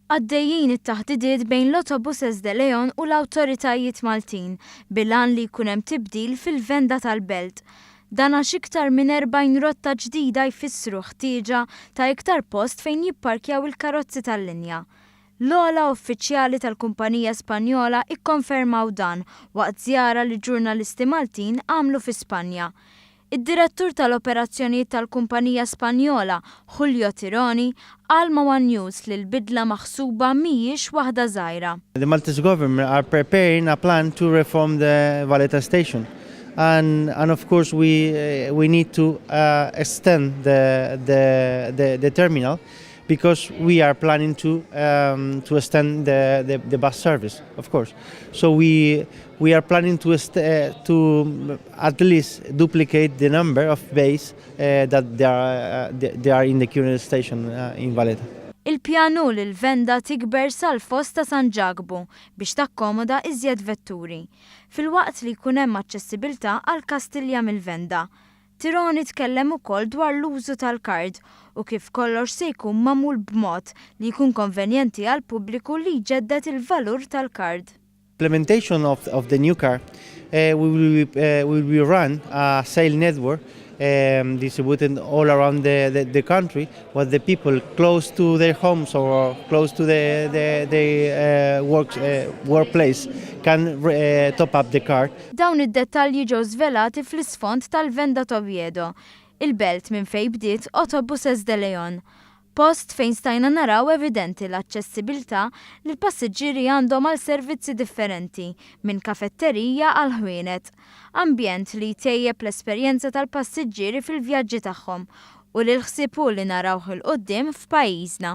Għaddejjin it-taħdidiet bejn l-Autobuses de Leon u l-awtoritajiet Maltin bil-għan li jkun hemm tibdil fil-venda tal-Belt. Dan għax iktar minn 40 rotta ġdida jfissru ħtieġa ta' iktar post fejn jipparkjaw il-karozzi tal-linja. L-ogħla uffiċjali tal-kumpanija Spanjola ikkonfermaw dan waqt żjara li ġurnalisti Maltin għamlu fi Spanja. Id-direttur tal-operazzjonijiet tal-kumpanija Spanjola, Julio Tironi, qal ma' One News li l-bidla maħsuba mhijiex waħda żgħira. The Maltese government are preparing a plan to reform the Valletta station and, and of course we need to extend the terminal because we are planning to extend the bus service, of course. So we are planning to at least duplicate the number of bays that they are in the current station in Valletta. Il-pjan hu li l-venda tikber sal-Foss ta' San Ġakbu biex takkomoda iżjed vetturi, filwaqt li jkun hemm aċċessibilità għal Kastilja mill-venda. Tironi tkellem ukoll dwar l-użu tal-kard u kif kollox se jkun magħmul b'mod li jkun konvenjenti għall-pubbliku li jġedded il-valur tal-kard. Implementation of the new card, we will be run a sale network distributed all around the country, where the people close to their homes or close to the workplace can top up the card. Dawn id-dettalji ġew żvelati fl-isfond tal-Venda t'Oviedo, il-belt minn fejn bdiet Autobuses de Leon. Post fejn stajna naraw evidenti l-aċċessibilità li l-passiġġieri għandhom għal servizzi differenti, minn kafetterija għal ħwienet. Ambjent li jtejjeb l-esperjenza tal-passiġġieri fil-vjaġġi tagħhom u li l-ħsieb li narawh 'il quddiem f'pajjiżna.